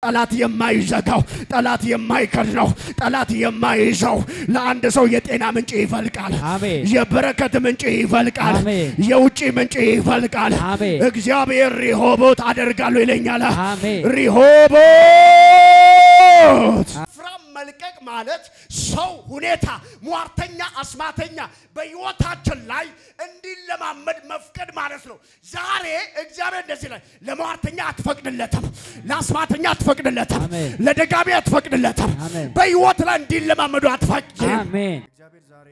ጠላት የማይዘጋው፣ ጠላት የማይከድነው፣ ጠላት የማይይዘው ለአንድ ሰው የጤና ምንጭ ይፈልቃል። አሜን። የበረከት ምንጭ ይፈልቃል። አሜን። የውጭ ምንጭ ይፈልቃል። አሜን። እግዚአብሔር ሪሆቦት አደርጋለሁ ይለኛል። አሜን። ሪሆቦት ስፍራን መልቀቅ ማለት ሰው፣ ሁኔታ፣ ሟርተኛ፣ አስማተኛ በሕይወታችን ላይ እንዲለማመድ መፍቀድ ማለት ነው። ዛሬ እግዚአብሔር እንደዚህ ላይ ለሟርተኛ አትፈቅድለትም፣ ለአስማተኛ አትፈቅድለትም፣ አሜን። ለደጋሚ አትፈቅድለትም። አሜን። በሕይወት ላይ እንዲለማመዱ አትፈቅድም። አሜን። እግዚአብሔር ዛሬ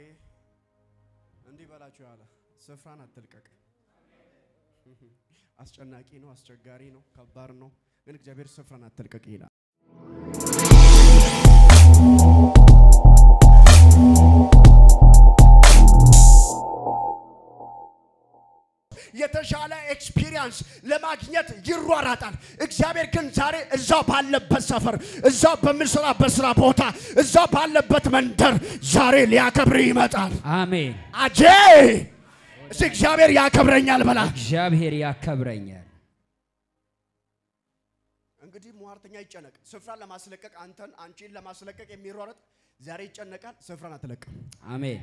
እንዲህ በላችሁ ያለ ስፍራን አትልቀቅ። አስጨናቂ ነው፣ አስቸጋሪ ነው፣ ከባድ ነው። ግን እግዚአብሔር ስፍራን አትልቀቅ ይላል። የተሻለ experience ለማግኘት ይሯራጣል። እግዚአብሔር ግን ዛሬ እዛው ባለበት ሰፈር፣ እዛው በሚሰራበት ስራ ቦታ፣ እዛው ባለበት መንደር ዛሬ ሊያከብር ይመጣል። አሜን። አጄ እስቲ እግዚአብሔር ያከብረኛል በላ። እግዚአብሔር ያከብረኛል። እንግዲህ ሟርተኛ ይጨነቅ። ስፍራን ለማስለቀቅ አንተን አንቺን ለማስለቀቅ የሚሯረጥ ዛሬ ይጨነቃል። ስፍራን አትለቅም። አሜን።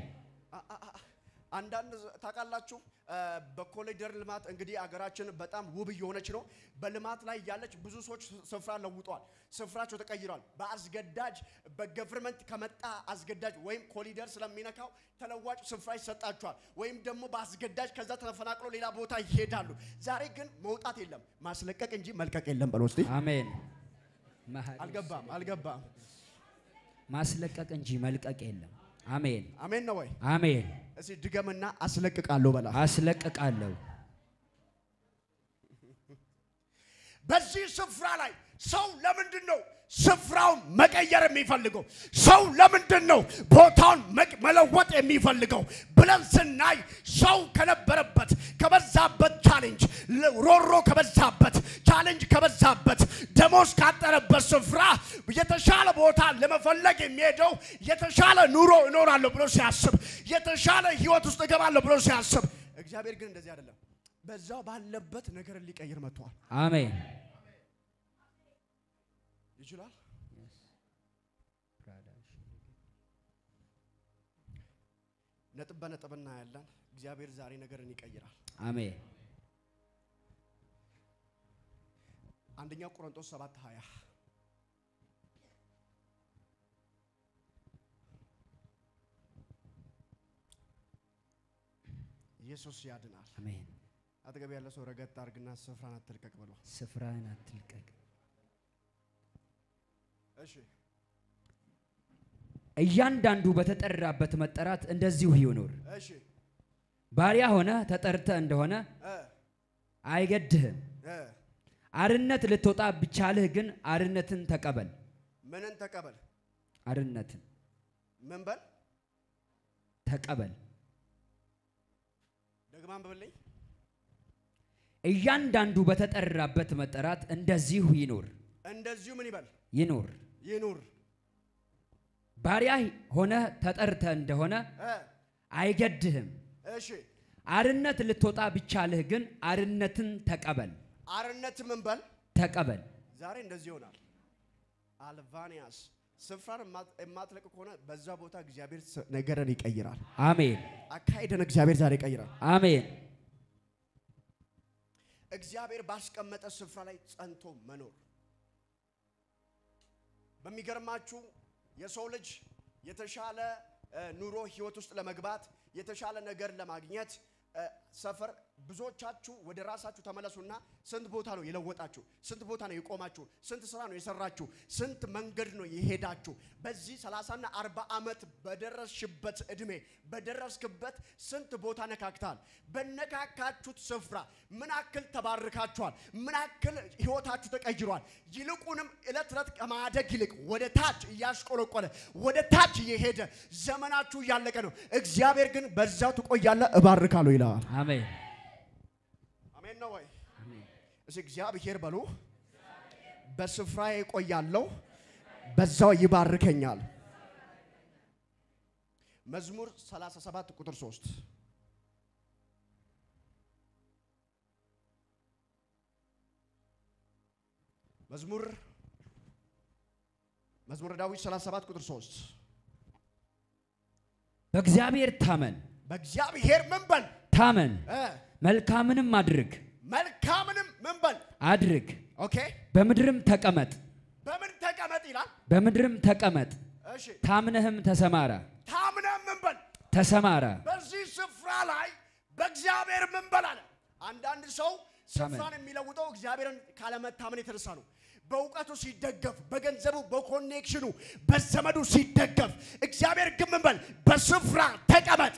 አንዳንድ ታውቃላችሁ፣ በኮሪደር ልማት እንግዲህ አገራችን በጣም ውብ እየሆነች ነው። በልማት ላይ ያለች ብዙ ሰዎች ስፍራ ለውጠዋል። ስፍራቸው ተቀይሯል። በአስገዳጅ በ government ከመጣ አስገዳጅ ወይም ኮሪደር ስለሚነካው ተለዋጭ ስፍራ ይሰጣቸዋል። ወይም ደግሞ በአስገዳጅ ከዛ ተፈናቅሎ ሌላ ቦታ ይሄዳሉ። ዛሬ ግን መውጣት የለም፣ ማስለቀቅ እንጂ መልቀቅ የለም። በለው እስቲ። አሜን። አልገባም፣ አልገባም። ማስለቀቅ እንጂ መልቀቅ የለም። አሜን። አሜን ነው ወይ? አሜን። እስቲ ድገምና አስለቅቃለሁ በላ። አስለቅቃለሁ። በዚህ ስፍራ ላይ ሰው ለምንድን ነው ስፍራውን መቀየር የሚፈልገው? ሰው ለምንድን ነው ቦታውን መለወጥ የሚፈልገው ብለን ስናይ ሰው ከነበረበት ከበዛበት challenge፣ ሮሮ ከበዛበት፣ challenge ከበዛበት፣ ደሞዝ ካጠረበት ስፍራ የተሻለ ቦታ ለመፈለግ የሚሄደው የተሻለ ኑሮ እኖራለሁ ብሎ ሲያስብ፣ የተሻለ ህይወት ውስጥ እገባለሁ ብሎ ሲያስብ፣ እግዚአብሔር ግን እንደዚህ አይደለም። በዛው ባለበት ነገርን ሊቀይር መጥቷል። አሜን። ይችላል። ነጥብ በነጥብ እናያለን። እግዚአብሔር ዛሬ ነገርን ይቀይራል። አሜን። አንደኛው ቆሮንቶስ 7:20። ኢየሱስ ያድናል። አሜን። አጠገብ ያለ ሰው ረገጥ አድርግና ስፍራን አትልቀቅ ብሎ። ስፍራን አትልቀቅ። እሺ። እያንዳንዱ በተጠራበት መጠራት እንደዚሁ ይኑር። እሺ። ባሪያ ሆነ ተጠርተ እንደሆነ አይገድህም። አርነት ልትወጣ ቢቻልህ ግን አርነትን ተቀበል። ምንን ተቀበል? አርነትን። ምን በል? ተቀበል። ደግማ አንብብልኝ። እያንዳንዱ በተጠራበት መጠራት እንደዚሁ ይኑር። እንደዚሁ ምን ይበል? ይኑር። ይኑር። ባሪያ ሆነ ተጠርተ እንደሆነ አይገድህም። እሺ። አርነት ልትወጣ ቢቻልህ ግን አርነትን ተቀበል። አርነት ምን በል? ተቀበል። ዛሬ እንደዚህ ይሆናል። አልቫኒያስ ስፍራን የማትለቅ ከሆነ በዛ ቦታ እግዚአብሔር ነገርን ይቀይራል። አሜን። አካሄድን እግዚአብሔር ዛሬ ይቀይራል። አሜን። እግዚአብሔር ባስቀመጠ ስፍራ ላይ ጸንቶ መኖር። በሚገርማችሁ የሰው ልጅ የተሻለ ኑሮ ህይወት ውስጥ ለመግባት፣ የተሻለ ነገር ለማግኘት ሰፈር፣ ብዙዎቻችሁ ወደ ራሳችሁ ተመለሱና ስንት ቦታ ነው የለወጣችሁ? ስንት ቦታ ነው የቆማችሁ? ስንት ስራ ነው የሰራችሁ? ስንት መንገድ ነው የሄዳችሁ? በዚህ 30 እና 40 ዓመት በደረስሽበት እድሜ በደረስክበት ስንት ቦታ ነካክታል? በነካካችሁት ስፍራ ምን አክል ተባርካችኋል? ምን አክል ህይወታችሁ ተቀይሯል? ይልቁንም እለት እለት ከማደግ ይልቅ ወደ ታች እያሽቆለቆለ ወደ ታች እየሄደ ዘመናችሁ እያለቀ ነው። እግዚአብሔር ግን በዛው ትቆያለህ፣ እባርካለሁ ይለዋል። አሜን። አሜን ነው ወይ? እሺ እግዚአብሔር በሉ፣ በስፍራዬ እቆያለሁ፣ በዛው ይባርከኛል። መዝሙር 37 ቁጥር 3። መዝሙር መዝሙረ ዳዊት 37 ቁጥር 3 በእግዚአብሔር ታመን፣ በእግዚአብሔር ምን በል ታመን፣ መልካምንም አድርግ፣ መልካምንም ምን በል አድርግ። Okay። በምድርም ተቀመጥ፣ በምን ተቀመጥ ይላል? በምድርም ተቀመጥ፣ እሺ። ታምነህም ተሰማራ፣ ታምነህ ምን በል ተሰማራ። በዚህ ስፍራ ላይ በእግዚአብሔር ምን በል አለ። አንዳንድ ሰው ስፍራን የሚለውጠው እግዚአብሔርን ካለመታመን የተነሳ ነው። በእውቀቱ ሲደገፍ፣ በገንዘቡ፣ በ connection ኡ፣ በዘመዱ ሲደገፍ፣ እግዚአብሔር ግን ምን በል በስፍራ ተቀመጥ።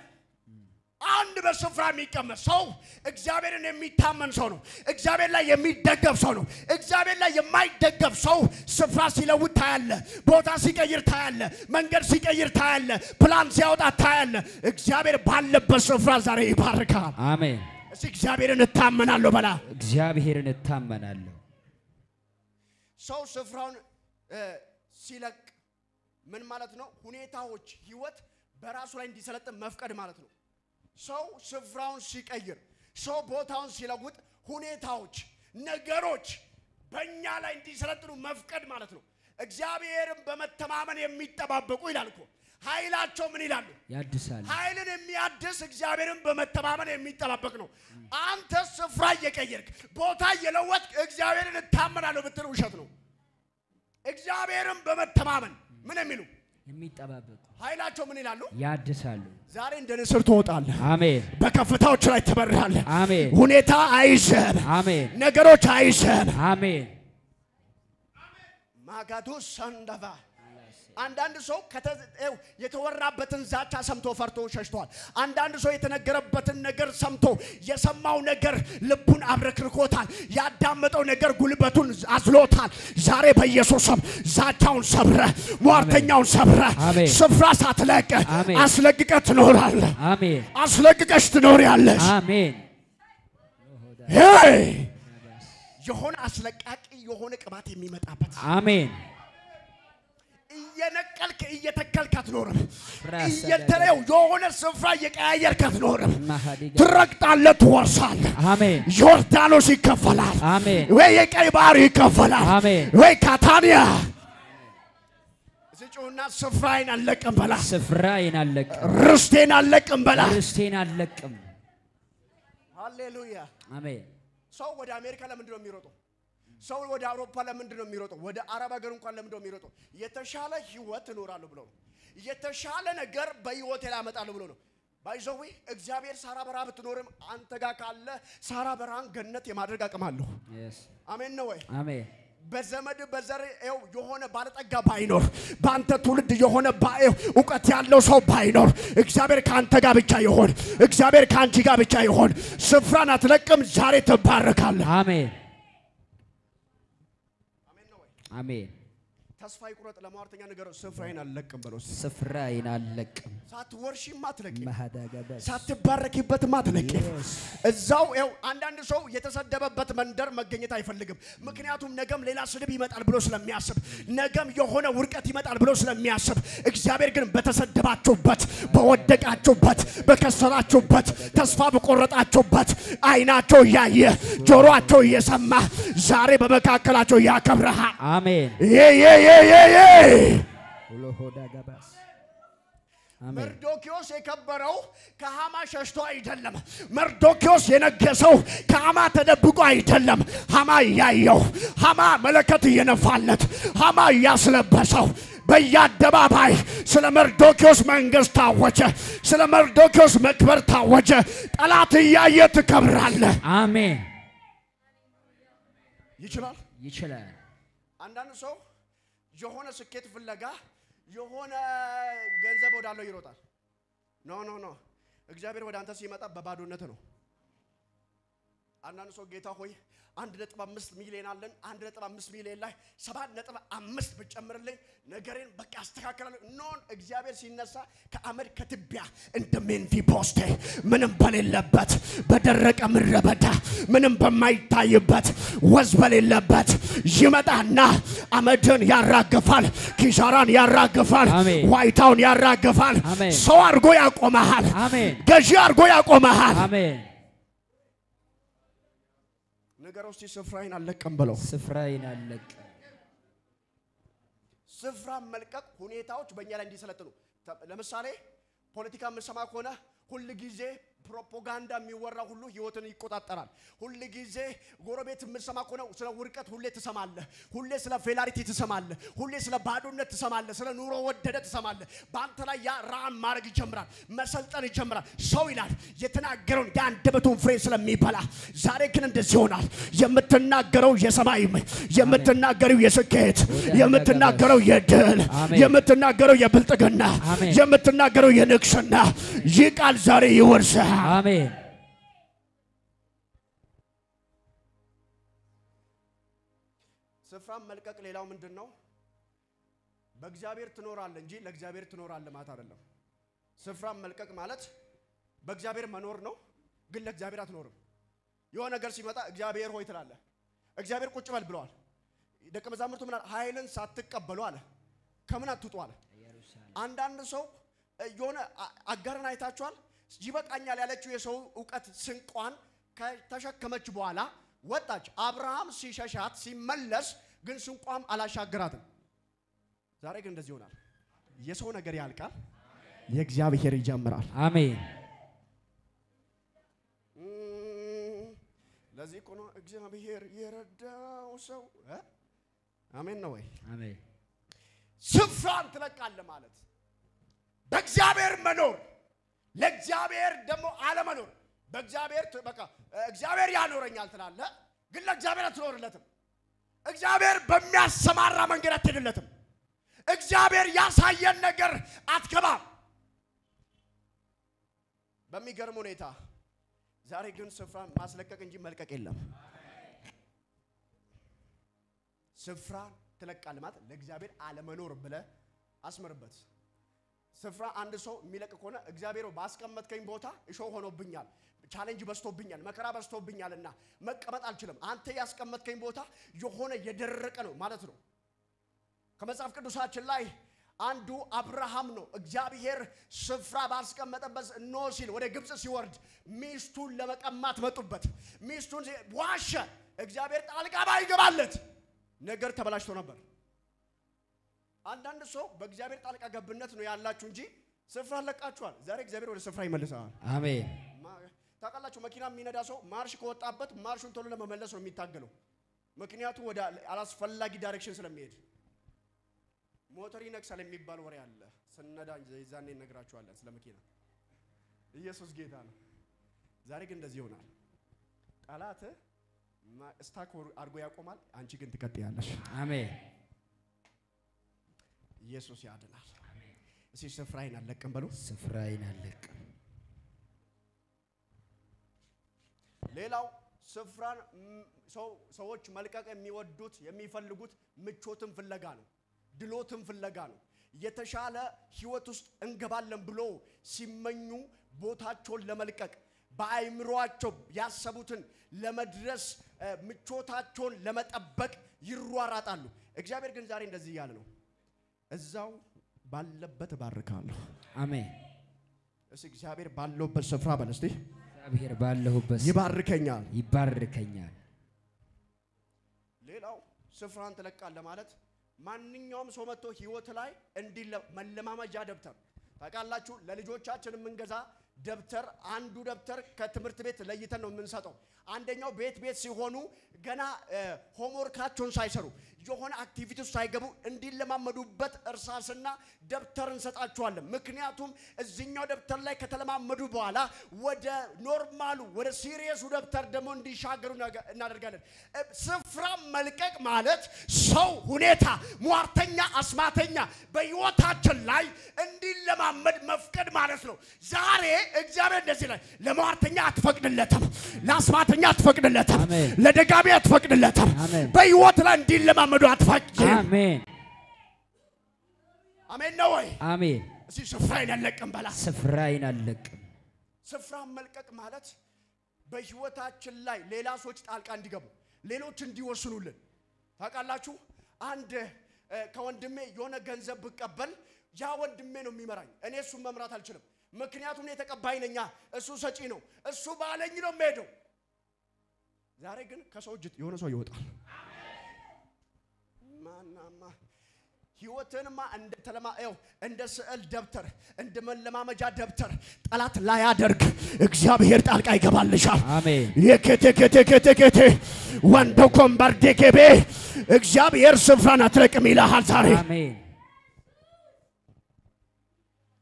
አንድ በስፍራ የሚቀመጥ ሰው እግዚአብሔርን የሚታመን ሰው ነው። እግዚአብሔር ላይ የሚደገፍ ሰው ነው። እግዚአብሔር ላይ የማይደገፍ ሰው ስፍራ ሲለውጥ ታያለ፣ ቦታ ሲቀይር ታያለ፣ መንገድ ሲቀይር ታያለ፣ ፕላን ሲያወጣ ታያለ። እግዚአብሔር ባለበት ስፍራ ዛሬ ይባርካል። አሜን። እስቲ እግዚአብሔርን እታመናለሁ በላ። እግዚአብሔርን እታመናለሁ። ሰው ስፍራውን ሲለቅ ምን ማለት ነው? ሁኔታዎች ህይወት በራሱ ላይ እንዲሰለጥን መፍቀድ ማለት ነው። ሰው ስፍራውን ሲቀይር፣ ሰው ቦታውን ሲለውጥ ሁኔታዎች፣ ነገሮች በእኛ ላይ እንዲሰለጥኑ መፍቀድ ማለት ነው። እግዚአብሔርን በመተማመን የሚጠባበቁ ይላል እኮ ኃይላቸው ምን ይላሉ? ያድሳል። ኃይልን የሚያድስ እግዚአብሔርን በመተማመን የሚጠባበቅ ነው። አንተ ስፍራ እየቀየርክ ቦታ እየለወጥክ እግዚአብሔርን እታመናለሁ ብትል ውሸት ነው። እግዚአብሔርን በመተማመን ምን የሚሉ የሚጠባበቁ ኃይላቸው ምን ይላሉ? ያድሳሉ። ዛሬ እንደ ንስር ትወጣለህ። አሜን። በከፍታዎች ላይ ትበራለህ። አሜን። ሁኔታ አይዝህም። አሜን። ነገሮች አይዝህም። አሜን። ማጋዱ ሰንደቫ አንዳንድ ሰው የተወራበትን ዛቻ ሰምቶ ፈርቶ ሸሽቷል። አንዳንድ ሰው የተነገረበትን ነገር ሰምቶ የሰማው ነገር ልቡን አብረክርኮታል። ያዳመጠው ነገር ጉልበቱን አዝሎታል። ዛሬ በኢየሱስ ስም ዛቻውን ሰብረ፣ ሟርተኛውን ሰብረ፣ አሜን። ስፍራ ሳትለቅ አሜን። አስለቅቀህ ትኖራለህ። አሜን። አስለቅቀሽ ትኖሪያለሽ። አሜን። ሄይ! የሆነ አስለቃቂ የሆነ ቅባት የሚመጣበት አሜን። እየነቀልክ እየተከልክ አትኖርም። ራስ እየተለየው የሆነ ስፍራ እየቀያየርክ አትኖርም። ማሃዲጋ ትረግጣለህ፣ ትወርሳለህ። አሜን። ዮርዳኖስ ይከፈላል፣ አሜን። ወይ የቀይ ባህር ይከፈላል፣ አሜን። ወይ ካታንያ እዚህ ጩኽና ስፍራዬን አልለቅም በላ፣ ስፍራዬን አልለቅም፣ ርስቴን አልለቅም በላ። ርስቴን አልለቅም። ሃሌሉያ። አሜን። ሰው ወደ አሜሪካ ለምንድን ነው የሚሮጠው? ሰው ወደ አውሮፓ ለምንድን ነው የሚሮጠው? ወደ አረብ ሀገር እንኳን ለምንድን ነው የሚሮጠው? የተሻለ ህይወት እኖራለሁ ብሎ ነው። የተሻለ ነገር በህይወቴ ላይ አመጣለሁ ብሎ ነው። By the way እግዚአብሔር ሳራ በረሃ ብትኖርም አንተ ጋር ካለ ሳራ በረሃን ገነት የማድረግ አቅም አለው። Yes. አሜን ነው ወይ? አሜን። በዘመድ በዘር ይኸው የሆነ ባለጠጋ ባይኖር በአንተ ትውልድ የሆነ እውቀት ያለው ሰው ባይኖር እግዚአብሔር ከአንተ ጋር ብቻ ይሆን። እግዚአብሔር ከአንቺ ጋር ብቻ ይሆን። ስፍራን አትለቅም። ዛሬ ትባረካለህ። አሜን። አሜን። ተስፋ ይቁረጥ። ለሟርተኛ ንገረው፣ ስፍራዬን አልለቅም በለው። ስፍራዬን አልለቅም። ሳትወርሺም አትለቂም፣ ማሃዳጋባስ ሳትባረኪበትም አትለቂም። እዛው ይኸው አንዳንድ ሰው የተሰደበበት መንደር መገኘት አይፈልግም። ምክንያቱም ነገም ሌላ ስድብ ይመጣል ብሎ ስለሚያስብ፣ ነገም የሆነ ውድቀት ይመጣል ብሎ ስለሚያስብ፣ እግዚአብሔር ግን በተሰደባችሁበት፣ በወደቃችሁበት፣ በከሰራችሁበት፣ ተስፋ በቆረጣችሁበት አይናቸው እያየ ጆሮአቸው እየሰማ ዛሬ በመካከላቸው ያከብረሃል። አሜን። ዬ ዬ ዬ ዬ ዬ ሎሆዳጋባስ አሜን። መርዶኪዎስ የከበረው ከሃማ ሸሽቶ አይደለም። መርዶኪዎስ የነገሰው ከሃማ ተደብቆ አይደለም። ሃማ እያየው፣ ሃማ መለከት እየነፋለት፣ ሃማ እያስለበሰው በየአደባባይ ስለ መርዶኪዎስ መንግስት ታወጀ። ስለ መርዶኪዎስ መክበር ታወጀ። ጠላት እያየ ትከብራለህ። አሜን። ይችላል። ይችላል። አንዳንድ ሰው የሆነ ስኬት ፍለጋ የሆነ ገንዘብ ወዳለው ይሮጣል። No no no፣ እግዚአብሔር ወደ አንተ ሲመጣ በባዶነት ነው። አንዳንድ ሰው ጌታ ሆይ 1.5 ሚሊዮን አለን፣ 1.5 ሚሊዮን ላይ 7.5 ብጨምርልኝ ነገሬን በቃ አስተካክላለሁ። No፣ እግዚአብሔር ሲነሳ ከአመድ ከትቢያ እንደ ሜምፊቦስቴ ምንም በሌለበት በደረቀ ምድረ በዳ ምንም በማይታይበት ወዝ በሌለበት ይመጣና አመድን ያራግፋል፣ ኪሳራን ያራግፋል፣ አሜን። ዋይታውን ያራግፋል። አሜን። ሰው አድርጎ ያቆመሃል። አሜን። ገዢ አድርጎ ያቆመሃል። አሜን። ነገር ውስጥ ስፍራዬን አልለቅም በለው። ስፍራዬን አልለቅም። ስፍራ መልቀቅ ሁኔታዎች በእኛ ላይ እንዲሰለጥኑ። ለምሳሌ ፖለቲካ የምሰማ ከሆነ ሁል ጊዜ ፕሮፓጋንዳ የሚወራ ሁሉ ህይወትን ይቆጣጠራል። ሁል ጊዜ ጎረቤት የምትሰማ ከሆነ ስለ ውድቀት ሁሌ ትሰማለህ። ሁሌ ስለ failure ትሰማለህ። ሁሌ ስለ ባዶነት ትሰማለህ። ስለ ኑሮ ወደደ ትሰማለህ። በአንተ ላይ ያ run ማድረግ ይጀምራል፣ መሰልጠን ይጀምራል። ሰው ይላል የተናገረውን የአንደበቱን ፍሬ ስለሚበላ። ዛሬ ግን እንደዚህ ይሆናል። የምትናገረው የሰማይ፣ የምትናገረው የስኬት፣ የምትናገረው የድል፣ የምትናገረው የብልጥግና፣ የምትናገረው የንግስና፣ ይህ ቃል ዛሬ ይወርሳል። አሜን። ስፍራን መልቀቅ ሌላው ምንድን ነው? በእግዚአብሔር ትኖራለህ እንጂ ለእግዚአብሔር ትኖራለህ ማለት አይደለም። ስፍራን መልቀቅ ማለት በእግዚአብሔር መኖር ነው፣ ግን ለእግዚአብሔር አትኖርም። የሆነ ነገር ሲመጣ እግዚአብሔር ሆይ ትላለህ። እግዚአብሔር ቁጭ በል ብለዋል። ደቀ መዛሙርቱ ምን አለ? ኃይልን ሳትቀበሉ አለ ከምን አትውጡ አለ። አንዳንድ ሰው የሆነ አጋርን አይታችኋል። ይበቃኛል ያለችው የሰው እውቀት ስንቋን ከተሸከመች በኋላ ወጣች። አብርሃም ሲሸሻት ሲመለስ ግን ስንቋም አላሻገራትም። ዛሬ ግን እንደዚህ ይሆናል። የሰው ነገር ያልቃል፣ የእግዚአብሔር ይጀምራል። አሜን። ለዚህ እኮ ነው እግዚአብሔር የረዳው ሰው። አሜን ነው ወይ? አሜን። ስፍራን ትለቃለህ ማለት በእግዚአብሔር መኖር ለእግዚአብሔር ደግሞ አለመኖር። በእግዚአብሔር በቃ እግዚአብሔር ያኖረኛል ትላለህ፣ ግን ለእግዚአብሔር አትኖርለትም። እግዚአብሔር በሚያሰማራ መንገድ አትሄድለትም። እግዚአብሔር ያሳየን ነገር አትገባም። በሚገርም ሁኔታ ዛሬ ግን ስፍራን ማስለቀቅ እንጂ መልቀቅ የለም። ስፍራን ትለቃለህ ማለት ለእግዚአብሔር አለመኖር ብለህ አስምርበት። ስፍራ አንድ ሰው የሚለቅ ከሆነ እግዚአብሔር ባስቀመጥከኝ ቦታ እሾህ ሆኖብኛል፣ challenge በዝቶብኛል፣ መከራ በዝቶብኛልና መቀመጥ አልችልም። አንተ ያስቀመጥከኝ ቦታ የሆነ የደረቀ ነው ማለት ነው። ከመጽሐፍ ቅዱሳችን ላይ አንዱ አብርሃም ነው። እግዚአብሔር ስፍራ ባስቀመጠበት no ሲል ወደ ግብፅ ሲወርድ ሚስቱን ለመቀማት መጡበት። ሚስቱን ዋሸ። እግዚአብሔር ጣልቃ ባይገባለት ነገር ተበላሽቶ ነበር። አንዳንድ ሰው በእግዚአብሔር ጣልቃ ገብነት ነው ያላችሁ እንጂ ስፍራ ለቃችኋል። ዛሬ እግዚአብሔር ወደ ስፍራ ይመልሳል። አሜን። ታውቃላችሁ፣ መኪና የሚነዳ ሰው ማርሽ ከወጣበት ማርሹን ቶሎ ለመመለስ ነው የሚታገለው። ምክንያቱም ወደ አላስፈላጊ direction ስለሚሄድ። ሞተር ይነክሳል የሚባል ወሬ አለ። ስነዳ የዛኔ እነግራችኋለን ስለ መኪና። ኢየሱስ ጌታ ነው። ዛሬ ግን እንደዚህ ይሆናል። ጠላት stuck አድርጎ ያቆማል። አንቺ ግን ትቀጥያለሽ። አሜን። ኢየሱስ ያድናል። እስኪ ስፍራዬን አልለቅም በሉ። ስፍራዬን አልለቅም። ሌላው ስፍራን ሰዎች መልቀቅ የሚወዱት የሚፈልጉት ምቾትን ፍለጋ ነው፣ ድሎትን ፍለጋ ነው። የተሻለ ህይወት ውስጥ እንገባለን ብሎ ሲመኙ ቦታቸውን ለመልቀቅ፣ በአይምሯቸው ያሰቡትን ለመድረስ፣ ምቾታቸውን ለመጠበቅ ይሯራጣሉ። እግዚአብሔር ግን ዛሬ እንደዚህ እያለ ነው፣ እዛው ባለበት እባርካለሁ። አሜን። እስኪ እግዚአብሔር ባለውበት ስፍራ በል እስቲ። እግዚአብሔር ባለሁበት ይባርከኛል፣ ይባርከኛል። ሌላው ስፍራን ትለቃለህ ማለት ማንኛውም ሰው መጥቶ ህይወት ላይ እንዲህ መለማመጃ ደብተር ታውቃላችሁ፣ ለልጆቻችን የምንገዛ ደብተር አንዱ ደብተር ከትምህርት ቤት ለይተን ነው የምንሰጠው። አንደኛው ቤት ቤት ሲሆኑ ገና homework ኣቸውን ሳይሰሩ የሆነ activity ውስጥ ሳይገቡ እንዲለማመዱበት እርሳስና ደብተር እንሰጣቸዋለን። ምክንያቱም እዚኛው ደብተር ላይ ከተለማመዱ በኋላ ወደ normal ኡ ወደ serious ኡ ደብተር ደግሞ እንዲሻገሩ እናደርጋለን። ስፍራ መልቀቅ ማለት ሰው፣ ሁኔታ፣ ሟርተኛ፣ አስማተኛ በህይወታችን ላይ እንዲለማመድ መፍቀድ ማለት ነው። ዛሬ እግዚአብሔር እንደዚህ ላይ ለሟርተኛ አትፈቅድለትም፣ ለአስማተኛ አትፈቅድለትም፣ ለደጋሚ አትፈቅድለትም። በህይወት ላይ እንዲለማመዱ አትፈቅድም። አሜን። አሜን ነው ወይ? አሜን። እስኪ ስፍራዬን አልለቅም በላ። ስፍራዬን አልለቅም። ስፍራ መልቀቅ ማለት በህይወታችን ላይ ሌላ ሰዎች ጣልቃ እንዲገቡ፣ ሌሎች እንዲወስኑልን። ታውቃላችሁ፣ አንድ ከወንድሜ የሆነ ገንዘብ ብቀበል ያ ወንድሜ ነው የሚመራኝ። እኔ እሱን መምራት አልችልም። ምክንያቱም እኔ ተቀባይ ነኛ፣ እሱ ሰጪ ነው። እሱ ባለኝ ነው የምሄደው። ዛሬ ግን ከሰው እጅ የሆነ ሰው ይወጣል። ማናማ ህይወትንማ እንደ ተለማ ይኸው እንደ ስዕል ደብተር፣ እንደ መለማመጃ ደብተር ጠላት ላያደርግ እግዚአብሔር ጣልቃ ይገባልሻል። አሜን። የኬቴ ኬቴ ኬቴ ኬቴ ወንዶ ኮምበርዴ ኬቤ እግዚአብሔር ስፍራን አትለቅም ይልሃል ዛሬ። አሜን።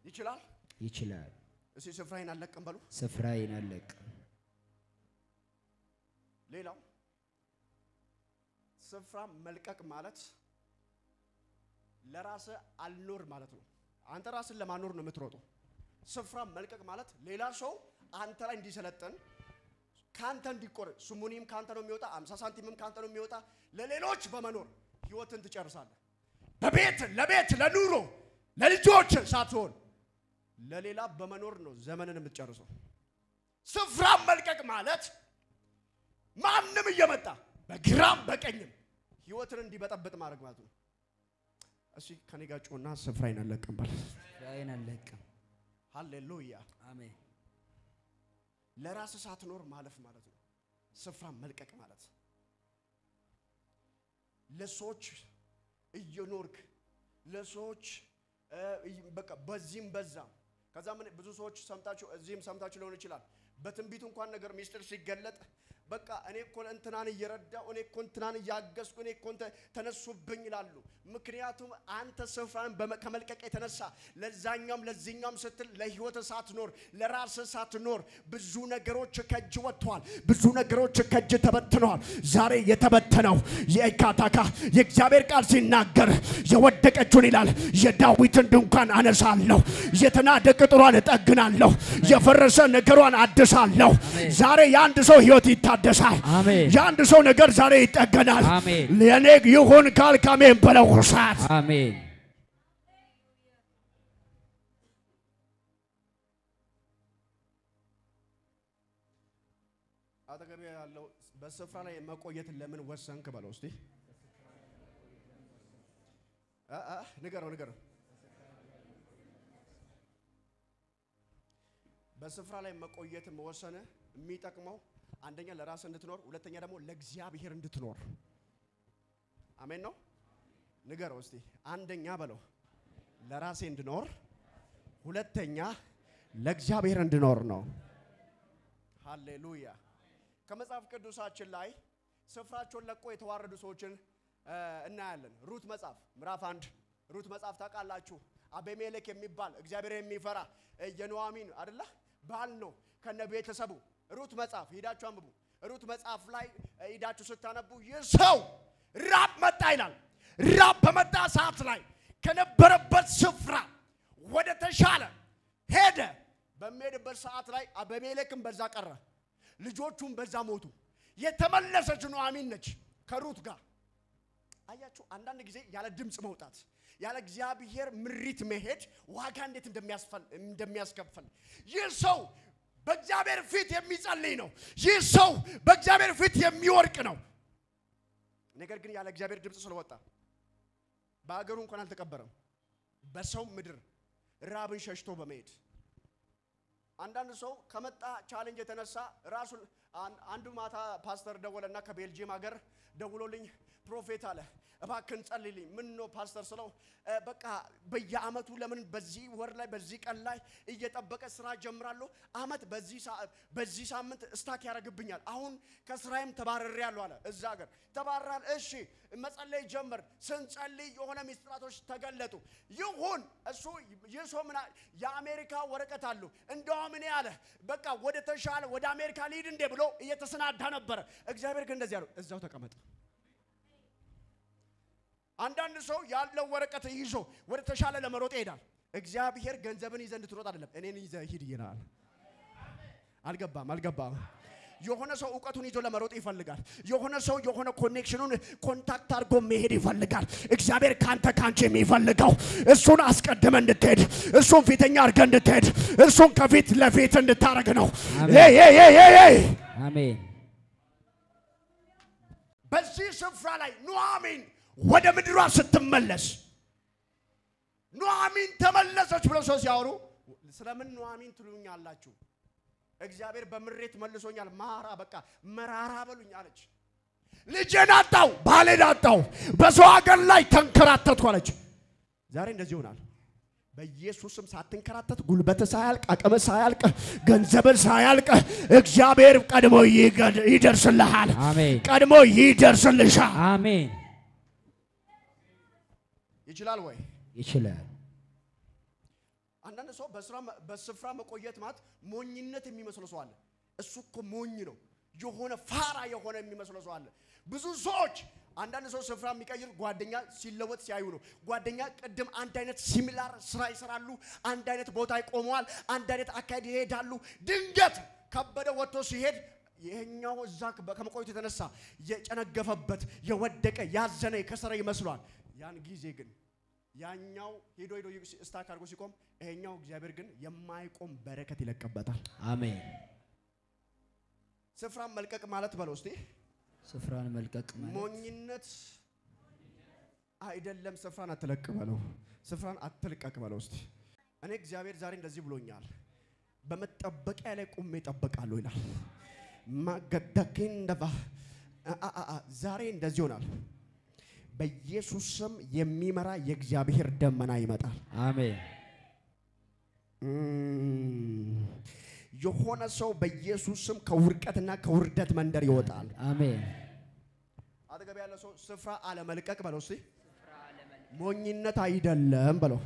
ይችላል። ይችላል። እስቲ ስፍራዬን አልለቅም በሉ። ስፍራዬን አልለቅም። ሌላው ስፍራ መልቀቅ ማለት ለራስህ አልኖር ማለት ነው። አንተ ራስን ለማኖር ነው የምትሮጠው። ስፍራ መልቀቅ ማለት ሌላ ሰው አንተ ላይ እንዲሰለጥን፣ ካንተ እንዲቆርጥ፣ ስሙኒም ካንተ ነው የሚወጣ፣ 50 ሳንቲምም ካንተ ነው የሚወጣ። ለሌሎች በመኖር ህይወትን ትጨርሳለህ። በቤት ለቤት፣ ለኑሮ፣ ለልጆች ሳትሆን ለሌላ በመኖር ነው ዘመንን የምትጨርሰው። ስፍራ መልቀቅ ማለት ማንም እየመጣ በግራም በቀኝም ህይወትን እንዲበጠብጥ ማድረግ ማለት ነው። እሺ፣ ከኔ ጋር ጮና ስፍራዬን አልለቅም በል። ስፍራዬን አልለቅም። ሃሌሉያ። አሜን። ለራስህ ሳትኖር ማለፍ ማለት ነው። ስፍራ መልቀቅ ማለት ለሰዎች እየኖርክ ለሰዎች በቃ በዚህም በዛም፣ ከዛ ምን ብዙ ሰዎች ሰምታችሁ፣ እዚህም ሰምታችሁ ሊሆን ይችላል። በትንቢቱ እንኳን ነገር ሚስጥር ሲገለጥ በቃ እኔ እኮ እንትናን እየረዳው፣ እኔ እኮ እንትናን እያገዝኩ፣ እኔ እኮ ተነሱብኝ ይላሉ። ምክንያቱም አንተ ስፍራን ከመልቀቅ የተነሳ ለዛኛውም ለዚህኛውም ስትል ለህይወት ሳትኖር፣ ለራስህ ሳትኖር ብዙ ነገሮች ከእጅ ወጥተዋል። ብዙ ነገሮች ከእጅ ተበትነዋል። ዛሬ የተበተነው የካታካ የእግዚአብሔር ቃል ሲናገር የወደቀችውን ይላል የዳዊትን ድንኳን አነሳለሁ፣ የተናደ ቅጥሯን እጠግናለሁ፣ የፈረሰ ነገሯን አድሳለሁ። ዛሬ የአንድ ሰው ህይወት ይታደሳል። አሜን። የአንድ ሰው ነገር ዛሬ ይጠገናል። አሜን። የኔ ይሁን ካልክ አሜን በለው ሰዓት። አሜን። አጠገቤ ያለው በስፍራ ላይ መቆየት ለምን ወሰንክ በለው እስቲ። ንገረው፣ ንገረው። በስፍራ ላይ መቆየት መወሰን የሚጠቅመው አንደኛ ለራስህ እንድትኖር፣ ሁለተኛ ደግሞ ለእግዚአብሔር እንድትኖር። አሜን ነው። ንገረው እስቲ፣ አንደኛ በለው ለራሴ እንድኖር፣ ሁለተኛ ለእግዚአብሔር እንድኖር ነው። ሃሌሉያ። ከመጽሐፍ ቅዱሳችን ላይ ስፍራቸውን ለቆ የተዋረዱ ሰዎችን እናያለን። ሩት መጽሐፍ ምዕራፍ 1፣ ሩት መጽሐፍ ታውቃላችሁ። አቤሜሌክ የሚባል እግዚአብሔር የሚፈራ የኑኃሚን አይደለ ባል ነው ከነ ቤተሰቡ። ሩት መጽሐፍ ሂዳችሁ አንብቡ። ሩት መጽሐፍ ላይ ሂዳችሁ ስታነቡ ይህ ሰው ራብ መጣ ይላል። ራብ በመጣ ሰዓት ላይ ከነበረበት ስፍራ ወደ ተሻለ ሄደ። በሚሄድበት ሰዓት ላይ አቤሜሌክም በዛ ቀረ፣ ልጆቹም በዛ ሞቱ። የተመለሰች ኑኃሚን ነች ከሩት ጋር። አያችሁ፣ አንዳንድ ጊዜ ያለ ድምፅ መውጣት፣ ያለ እግዚአብሔር ምሪት መሄድ ዋጋ እንዴት እንደሚያስከፍል። ይህ ሰው በእግዚአብሔር ፊት የሚጸልይ ነው። ይህ ሰው በእግዚአብሔር ፊት የሚወድቅ ነው። ነገር ግን ያለ እግዚአብሔር ድምፅ ስለወጣ በአገሩ እንኳን አልተቀበረም። በሰው ምድር ራብን ሸሽቶ በመሄድ አንዳንድ ሰው ከመጣ challenge የተነሳ ራሱን አንዱ ማታ ፓስተር ደወለና ከቤልጂየም ሀገር ደውሎልኝ prophet አለ፣ እባክህን ጸልይልኝ። ምን ነው ፓስተር ስለው በቃ በየአመቱ ለምን በዚህ ወር ላይ በዚህ ቀን ላይ እየጠበቀ ስራ ጀምራለሁ፣ አመት በዚህ ሳምንት stuck ያደርግብኛል። አሁን ከስራዬም ተባርሬያለሁ አለ። እዛ ሀገር ተባራል። እሺ፣ መጸለይ ጀመር። ስንጸልይ የሆነ ሚስጥራቶች ተገለጡ። ይሁን እሱ ይህ ሰው ምን የአሜሪካ ወረቀት አለው። እንደውም እኔ አለ በቃ ወደ ተሻለ ወደ አሜሪካ ልሂድ እንዴ ብሎ እየተሰናዳ ነበረ። እግዚአብሔር ግን እንደዚህ አለው፣ እዛው ተቀመጥ። አንዳንድ ሰው ያለው ወረቀት ይዞ ወደ ተሻለ ለመሮጥ ይሄዳል። እግዚአብሔር ገንዘብን ይዘህ እንድትሮጥ አይደለም፣ እኔን ይዘህ ሂድ ይላል። አልገባም፣ አልገባም። የሆነ ሰው እውቀቱን ይዞ ለመሮጥ ይፈልጋል። የሆነ ሰው የሆነ connection ኑን contact አድርጎ መሄድ ይፈልጋል። እግዚአብሔር ካንተ ካንቺ የሚፈልገው እሱን አስቀድመ እንድትሄድ፣ እሱን ፊተኛ አድርገህ እንድትሄድ፣ እሱን ከፊት ለፊት እንድታረግ ነው። አሜን። ኤይ ኤይ ኤይ ኤይ ኤይ! አሜን። በዚህ ስፍራ ላይ ኑኃሚን ወደ ምድሯ ስትመለስ ኑኃሚን ተመለሰች ብለው ሰው ሲያወሩ ስለምን ኑኃሚን ትሉኛላችሁ? እግዚአብሔር በምሬት መልሶኛል። ማራ በቃ መራራ በሉኝ አለች። ልጄን አጣው፣ ባሌን አጣው፣ በሰው ሀገር ላይ ተንከራተትኩ አለች። ዛሬ እንደዚህ ይሆናል። በኢየሱስም ሳትንከራተት ጉልበት ሳያልቅ አቅም ሳያልቅ ገንዘብ ሳያልቅ እግዚአብሔር ቀድሞ ይደርስልሃል። አሜን። ቀድሞ ይደርስልሻል። አሜን። ይችላል ወይ? ይችላል። አንዳንድ ሰው በስፍራ መቆየት ማለት ሞኝነት የሚመስለው ሰው አለ። እሱ እኮ ሞኝ ነው፣ የሆነ ፋራ የሆነ የሚመስለው ሰው አለ። ብዙ ሰዎች አንዳንድ ሰው ስፍራ የሚቀይር ጓደኛ ሲለወጥ ሲያዩ ነው። ጓደኛ ቅድም አንድ አይነት similar ስራ ይሰራሉ፣ አንድ አይነት ቦታ ይቆመዋል፣ አንድ አይነት አካሄድ ይሄዳሉ። ድንገት ከበደ ወጥቶ ሲሄድ ይሄኛው እዛ ከመቆየቱ የተነሳ የጨነገፈበት የወደቀ ያዘነ የከሰረ ይመስሏል። ያን ጊዜ ግን ያኛው ሄዶ ሄዶ stuck አድርጎ ሲቆም ይሄኛው እግዚአብሔር ግን የማይቆም በረከት ይለቅበታል። አሜን። ስፍራን መልቀቅ ማለት በለው እስቲ ስፍራን መልቀቅ ማለት ሞኝነት አይደለም። ስፍራን አትለቅ በለው፣ ስፍራን አትልቀቅ በለው እስቲ። እኔ እግዚአብሔር ዛሬ እንደዚህ ብሎኛል፣ በመጠበቂያ ላይ ቆሜ እጠብቃለሁ ይላል። ማገዳኪንደባ ዛሬ እንደዚህ ይሆናል። በኢየሱስ ስም የሚመራ የእግዚአብሔር ደመና ይመጣል። አሜን። የሆነ ሰው በኢየሱስ ስም ከውድቀትና ከውርደት መንደር ይወጣል። አሜን። አጠገብ ያለ ሰው ስፍራ አለመልቀቅ በለው እስቲ፣ ሞኝነት አይደለም በለው።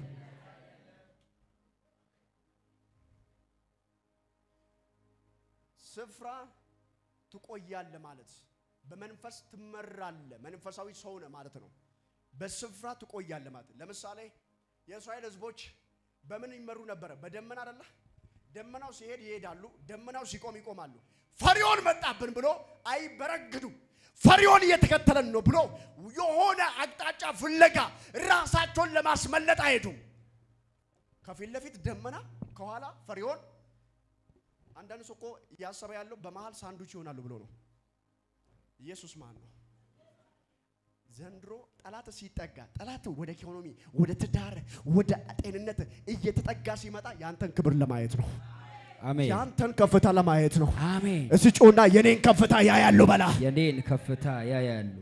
ስፍራ ትቆያለህ ማለት በመንፈስ ትመራለህ፣ መንፈሳዊ ሰው ነህ ማለት ነው። በስፍራ ትቆያለህ ማለት ለምሳሌ የእስራኤል ሕዝቦች በምን ይመሩ ነበረ? በደመና አይደለ? ደመናው ሲሄድ ይሄዳሉ፣ ደመናው ሲቆም ይቆማሉ። ፈሪዖን መጣብን ብሎ አይበረግዱም። ፈሪዖን እየተከተለን ነው ብሎ የሆነ አቅጣጫ ፍለጋ ራሳቸውን ለማስመለጥ አይሄዱም። ከፊት ለፊት ደመና፣ ከኋላ ፈሪዖን። አንዳንድ ሰው እኮ እያሰበ ያለው በመሃል ሳንዱች ይሆናሉ ብሎ ነው። ኢየሱስ ማን ነው? ዘንድሮ ጠላት ሲጠጋ ጠላት ወደ ኢኮኖሚ፣ ወደ ትዳር፣ ወደ ጤንነት እየተጠጋ ሲመጣ ያንተን ክብር ለማየት ነው። አሜን። ያንተን ከፍታ ለማየት ነው። አሜን። እስቲ ጩና የኔን ከፍታ ያያሉ በላ። የኔን ከፍታ ያያሉ።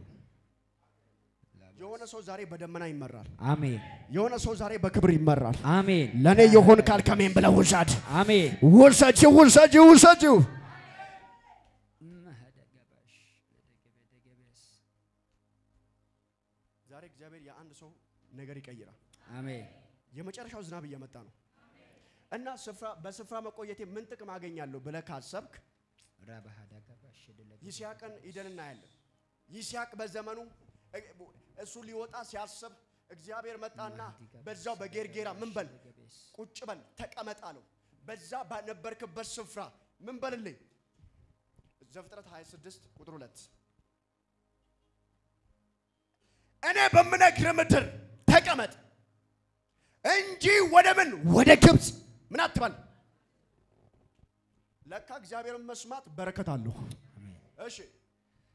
የሆነ ሰው ዛሬ በደመና ይመራል። አሜን። የሆነ ሰው ዛሬ በክብር ይመራል። አሜን። ለኔ የሆን ካልከሜን ብለህ ውሰድ፣ አሜን። ውሰጂው፣ ውሰጂው፣ ውሰጂው። ዛሬ እግዚአብሔር የአንድ ሰው ነገር ይቀይራል። አሜን። የመጨረሻው ዝናብ እየመጣ ነው እና ስፍራ በስፍራ መቆየቴ ምን ጥቅም አገኛለሁ ብለህ ካሰብክ ይስሐቅን ሂደን እናያለን። ይስሐቅ በዘመኑ እሱ ሊወጣ ሲያስብ እግዚአብሔር መጣና በዛው በጌርጌራ ምን በል ቁጭ በል ተቀመጥ አለው። በዛ ባነበርክበት ስፍራ ምን በልልኝ። ዘፍጥረት 26 ቁጥር 2 እኔ በምነግርህ ምድር ተቀመጥ እንጂ ወደ ምን ወደ ግብፅ ምን አትበል። ለካ እግዚአብሔርን መስማት በረከት አለው። እሺ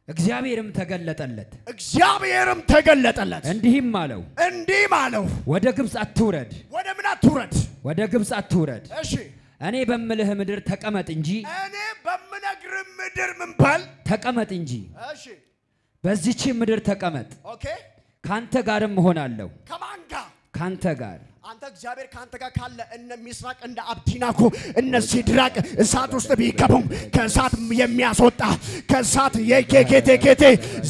እግዚአብሔርም ተገለጠለት እግዚአብሔርም ተገለጠለት እንዲህም አለው፣ እንዲህም አለው ወደ ግብፅ አትውረድ፣ ወደ ምን አትውረድ። ወደ ግብፅ አትውረድ፣ እሺ እኔ በምልህ ምድር ተቀመጥ እንጂ እኔ በምነግርህ ምድር ምን በል ተቀመጥ እንጂ እሺ በዚህች ምድር ተቀመጥ፣ okay። ካንተ ጋርም እሆናለሁ። ከማን ጋር? ካንተ ጋር አንተ እግዚአብሔር ካንተ ጋር ካለ እነ ሚስራቅ እነ አብዲናጎ እነ ሲድራቅ እሳት ውስጥ ቢገቡም ከእሳት የሚያስወጣ ከእሳት የኬኬቴኬቴ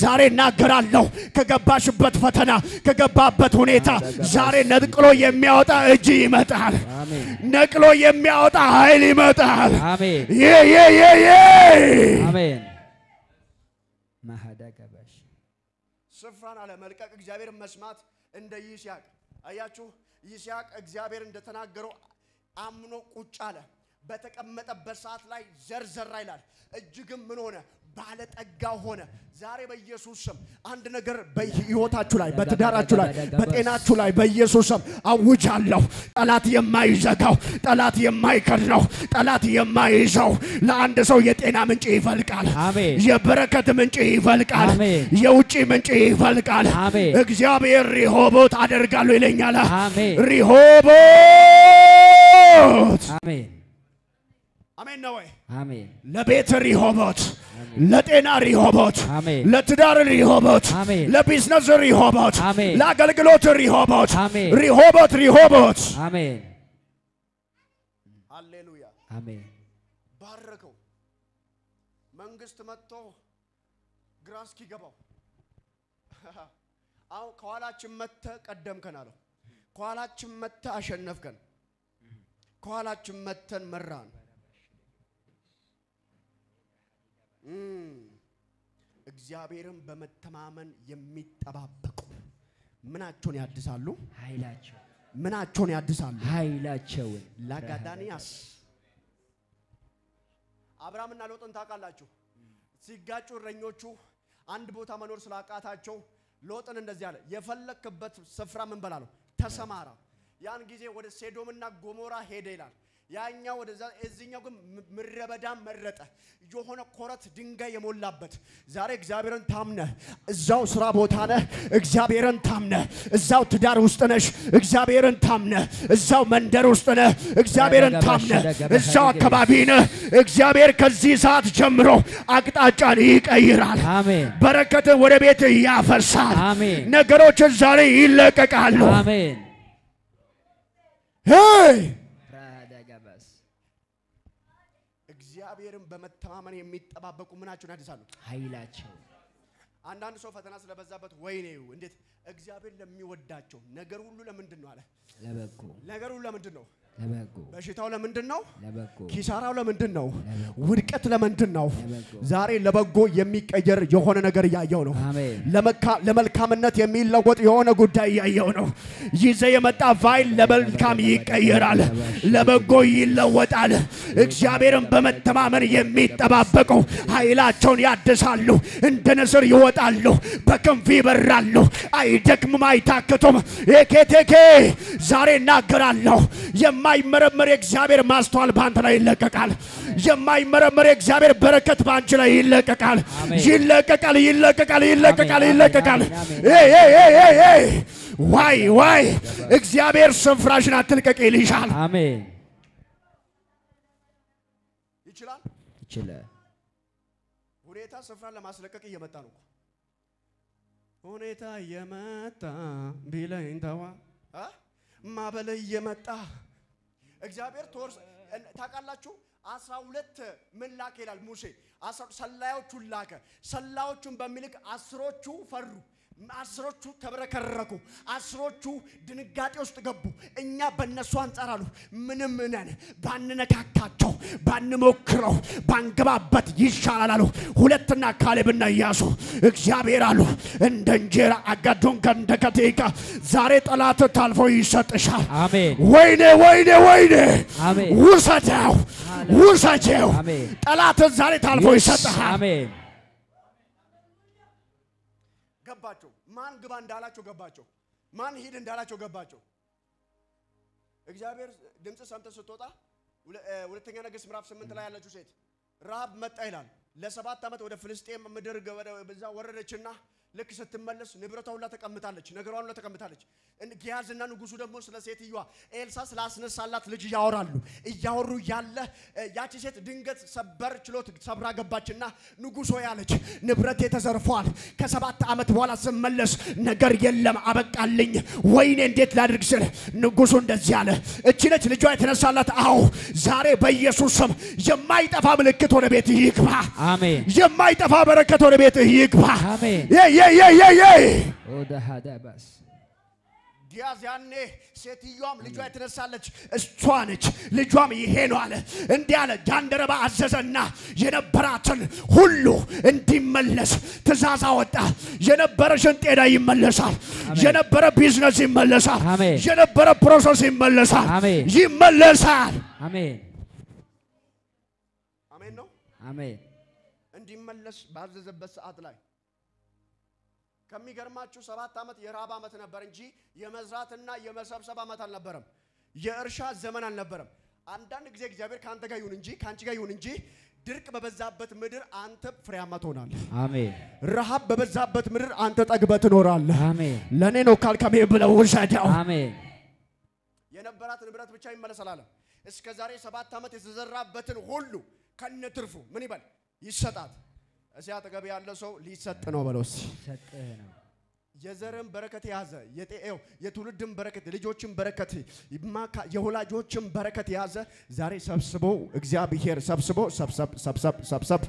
ዛሬ እናገራለሁ። ከገባሽበት ፈተና ከገባበት ሁኔታ ዛሬ ነቅሎ የሚያወጣ እጅ ይመጣል። አሜን። ነቅሎ የሚያወጣ ኃይል ይመጣል። አሜን። የ የ የ የ አሜን። ማሃዳጋባሽ ስፍራን አለመልቀቅ እግዚአብሔርን መስማት እንደ ይስሐቅ አያችሁ፣ ይስሐቅ እግዚአብሔር እንደተናገረው አምኖ ቁጭ አለ። በተቀመጠበት ሰዓት ላይ ዘር ዘራ ይላል። እጅግም ምን ሆነ? ባለጠጋ ሆነ። ዛሬ በኢየሱስ ስም አንድ ነገር በሕይወታችሁ ላይ፣ በትዳራችሁ ላይ፣ በጤናችሁ ላይ በኢየሱስ ስም አውጃለሁ። ጠላት የማይዘጋው፣ ጠላት የማይከድነው፣ ጠላት የማይይዘው ለአንድ ሰው የጤና ምንጭ ይፈልቃል። አሜን። የበረከት ምንጭ ይፈልቃል። አሜን። የውጭ ምንጭ ይፈልቃል። አሜን። እግዚአብሔር ሪሆቦት አደርጋለሁ ይለኛል። አሜን። ሪሆቦት አሜን። አሜን ነው ወይ? አሜን። ለቤት ሪሆቦት፣ ለጤና ሪሆቦት፣ አሜን። ለትዳር ሪሆቦት፣ አሜን። ለቢዝነስ ሪሆቦት፣ አሜን። ለአገልግሎት ሪሆቦት፣ አሜን። ሪሆቦት ሪሆቦት። አሜን። ሃሌሉያ። አሜን። ባረከው። መንግስት መጥቶ ግራ እስኪገባው አሁን ከኋላችን መጥተ ቀደምከን አለው። ከኋላችን መጥተ አሸነፍከን፣ ከኋላችን መጥተን መራን። እም፣ እግዚአብሔርን በመተማመን የሚጠባበቁ ምናቸውን ያድሳሉ? ኃይላቸው ምናቸውን ያድሳሉ? ኃይላቸውን። ላጋዳኒያስ አብርሃምና ሎጥን ታውቃላችሁ። ሲጋጩ እረኞቹ አንድ ቦታ መኖር ስላቃታቸው ሎጥን እንደዚህ አለ፣ የፈለክበት ስፍራ ምን በላ ነው ተሰማራ። ያን ጊዜ ወደ ሴዶምና ጎሞራ ሄደ ይላል። ያኛው ወደዛ፣ እዚህኛው ግን ምድረ በዳን መረጠ። የሆነ ኮረት ድንጋይ የሞላበት። ዛሬ እግዚአብሔርን ታምነህ እዛው ስራ ቦታ ነህ፣ እግዚአብሔርን ታምነህ እዛው ትዳር ውስጥ ነሽ፣ እግዚአብሔርን ታምነህ እዛው መንደር ውስጥ ነህ፣ እግዚአብሔርን ታምነህ እዛው አካባቢ ነህ። እግዚአብሔር ከዚህ ሰዓት ጀምሮ አቅጣጫን ይቀይራል። አሜን። በረከትን ወደ ቤት ያፈሳል። አሜን። ነገሮችን ዛሬ ይለቀቃሉ። አሜን። ሄይ! ራዳጋባስ እግዚአብሔርን በመተማመን የሚጠባበቁ ምናቸውን ያድሳሉ? ኃይላቸው። አንዳንድ ሰው ፈተና ስለበዛበት ወይኔ እንዴት እግዚአብሔር ለሚወዳቸው ነገር ሁሉ ለምንድን ነው አለ። ለበጎ። ነገር ሁሉ ለምንድን ነው? ለበጎ። በሽታው ለምንድን ነው? ለበጎ። ኪሳራው ለምንድን ነው? ውድቀት ለምንድን ነው? ለበጎ። ዛሬ ለበጎ የሚቀየር የሆነ ነገር እያየው ነው። አሜን። ለመልካምነት የሚለወጥ የሆነ ጉዳይ እያየው ነው። ይዘ የመጣ ፋይል ለመልካም ይቀየራል፣ ለበጎ ይለወጣል። እግዚአብሔርን በመተማመን የሚጠባበቁ ኃይላቸውን ያድሳሉ፣ እንደ ንስር ይወጣሉ፣ በክንፍ ይበራሉ፣ አይደክሙም፣ አይታክቱም። ኤኬቴኬ ዛሬ እናገራለሁ፣ የማይመረመር የእግዚአብሔር ማስተዋል በአንተ ላይ ይለቀቃል። የማይመረመር የእግዚአብሔር በረከት በአንቺ ላይ ይለቀቃል፣ አሜን። ይለቀቃል፣ ይለቀቃል፣ ይለቀቃል፣ አሜን፣ ይለቀቃል። አሜን፣ አሜን። ኤይ ኤይ ኤይ ኤይ ኤይ ዋይ ዋይ! እግዚአብሔር ስፍራሽን አትልቀቅ ይልሻል። አሜን። ይችላል። ይችላል። ሁኔታ ስፍራን ለማስለቀቅ እየመጣ ነው እኮ። ሁኔታ እየመጣ ቢለኝ ተዋ አ? ማበል እየመጣ እግዚአብሔር ቶርስ ታውቃላችሁ። 12 ምን ላከ ይላል ሙሴ። ሰላዮቹን ላከ። ሰላዮቹን በሚልክ 10ዎቹ ፈሩ፣ 10ዎቹ ተብረከረኩ፣ 10ዎቹ ድንጋጤ ውስጥ ገቡ። እኛ በእነሱ አንጻር አሉ ምንም ነን፣ ባንነካካቸው፣ ባንሞክረው፣ ባንገባበት ይሻላል አሉ። 2ና ካሌብና ኢያሱ እግዚአብሔር አሉ እንደ እንጀራ አጋዶን ከንደከቴካ ዛሬ ጠላት ታልፎ ይሰጥሻል። አሜን። ወይኔ ወይኔ ወይኔ! አሜን። ውሰደው ውሰደው! አሜን። ጠላትን ዛሬ ታልፎ ይሰጥሃል። አሜን። ገባቸው። ማን ግባ እንዳላቸው ገባቸው። ማን ሂድ እንዳላቸው ገባቸው። እግዚአብሔር ድምፅ ሰምተህ ስትወጣ ሁለተኛ ነገሥት ምዕራፍ 8 ላይ ያለችው ሴት ረሃብ መጣ ይላል። ለ7 ዓመት ወደ ፍልስጤም ምድር በዛ ወረደችና ልክ ስትመለስ ንብረቷ ሁላ ተቀምጣለች፣ ነገሯን ሁላ ተቀምጣለች። ግያዝና ንጉሱ ደግሞ ስለ ሴትዮዋ ኤልሳ ስላስነሳላት ልጅ ያወራሉ። እያወሩ ያለ ያቺ ሴት ድንገት ሰበር ችሎት ሰብራ ገባችና ንጉሶ ያለች ንብረቴ ተዘርፏል፣ ከ7 ዓመት በኋላ ስመለስ ነገር የለም አበቃልኝ፣ ወይኔ እንዴት ላድርግ ስል ንጉሱ እንደዚህ አለ፣ እቺ ነች ልጇ የተነሳላት። አዎ ዛሬ በኢየሱስ ስም የማይጠፋ ምልክት ወደ ቤት ይግባ። አሜን። የማይጠፋ በረከት ወደ ቤት ይግባ። አሜን። የ የ የ የ የ ወደ ሀዳባስ ግያዝ ያኔ ሴትዮዋም ልጇ የተነሳለች እሷ ነች ልጇም ይሄ ነው አለ። እንዲህ አለ፣ ጃንደረባ አዘዘና የነበራትን ሁሉ እንዲመለስ ትእዛዝ አወጣ። የነበረሽን ጤና ይመለሳል። የነበረ ቢዝነስ ይመለሳል። አሜን። የነበረ process ይመለሳል። አሜን። ይመለሳል። አሜን። አሜን ነው። አሜን። እንዲመለስ ባዘዘበት ሰዓት ላይ ከሚገርማችሁ 7 ዓመት የራብ ዓመት ነበር እንጂ የመዝራትና የመሰብሰብ ዓመት አልነበረም። የእርሻ ዘመን አልነበረም። አንዳንድ ጊዜ እግዚአብሔር ካንተ ጋር ይሁን እንጂ ካንቺ ጋር ይሁን እንጂ ድርቅ በበዛበት ምድር አንተ ፍሬያማ ትሆናለህ። አሜን። ረሃብ በበዛበት ምድር አንተ ጠግበህ ትኖራለህ። አሜን። ለኔ ነው ካልከሜ ብለው ውሰደው። አሜን። የነበራት ንብረት ብቻ ይመለሳል አለ። እስከ ዛሬ 7 ዓመት የተዘራበትን ሁሉ ከነትርፉ ምን ይበል ይሰጣት። እዚያ አጠገብ ያለ ሰው ሊሰጥ ነው በለው እስኪ። ሰጥህ ነው። የዘርን በረከት የያዘ፣ የጤው የትውልድን በረከት፣ የልጆችን በረከት፣ የወላጆችን በረከት የያዘ ዛሬ ሰብስቦ እግዚአብሔር ሰብስቦ ሰብሰብ ሰብሰብ ሰብሰብ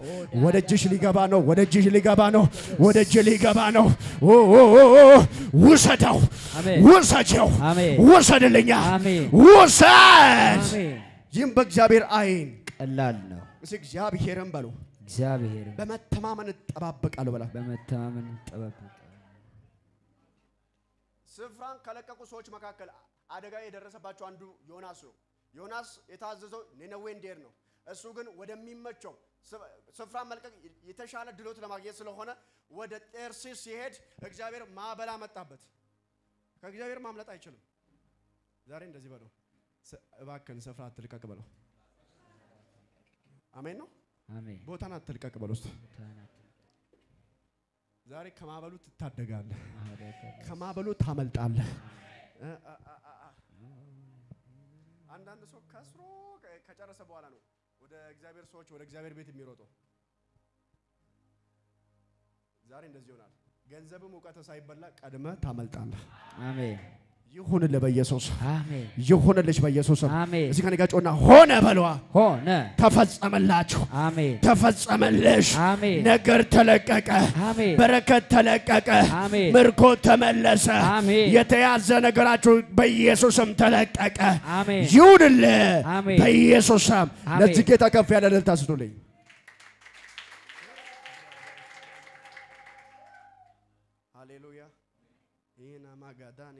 ወደ እጅሽ ሊገባ ነው። ወደ እጅሽ ሊገባ ነው። ወደ እጅ ሊገባ ነው። ኦ ኦ ኦ ኦ፣ ውሰደው፣ አሜን። ውሰጀው፣ አሜን። ውሰድልኛ፣ አሜን። ውሰድ። አሜን። ይህም በእግዚአብሔር ዓይን ቀላል ነው። እስኪ እግዚአብሔርን በሉ። እግዚአብሔር በመተማመን እጠባበቃለሁ በላ። በመተማመን ጠበብ። ስፍራን ከለቀቁ ሰዎች መካከል አደጋ የደረሰባቸው አንዱ ዮናስ ነው። ዮናስ የታዘዘው ኔነዌ እንዲሄድ ነው። እሱ ግን ወደሚመቸው ስፍራ መልቀቅ የተሻለ ድሎት ለማግኘት ስለሆነ ወደ ጤርሲስ ሲሄድ እግዚአብሔር ማዕበል አመጣበት። ከእግዚአብሔር ማምለጥ አይችልም። ዛሬ እንደዚህ በለው፣ እባክህን ስፍራ አትልቀቅ በለው። አሜን ነው። አሜን። ቦታን አትልቀቅ በለው እስቲ። ዛሬ ከማዕበሉ ትታደጋለህ፣ ከማዕበሉ ታመልጣለህ። አንዳንድ ሰው ከስሮ ከጨረሰ በኋላ ነው ወደ እግዚአብሔር ሰዎች ወደ እግዚአብሔር ቤት የሚሮጠው። ዛሬ እንደዚህ ይሆናል። ገንዘብም እውቀት ሳይበላ ቀድመህ ታመልጣለህ። አሜን። ይሁንልህ በኢየሱስ። አሜን። ይሁንልሽ በኢየሱስ። አሜን። እዚህ ከኔ ጋር ጮና ሆነ በለዋ። ሆነ። ተፈጸመላችሁ፣ አሜን። ተፈጸመልሽ። አሜን። ነገር ተለቀቀ፣ አሜን። በረከት ተለቀቀ፣ አሜን። ምርኮ ተመለሰ። አሜን። የተያዘ ነገራችሁ በኢየሱስም ተለቀቀ። አሜን። ይሁንልህ አሜን። በኢየሱስም። አሜን። ለዚህ ጌታ ከፍ ያለ እልልታ ስጡልኝ። ሃሌሉያ ይህን አማጋዳን።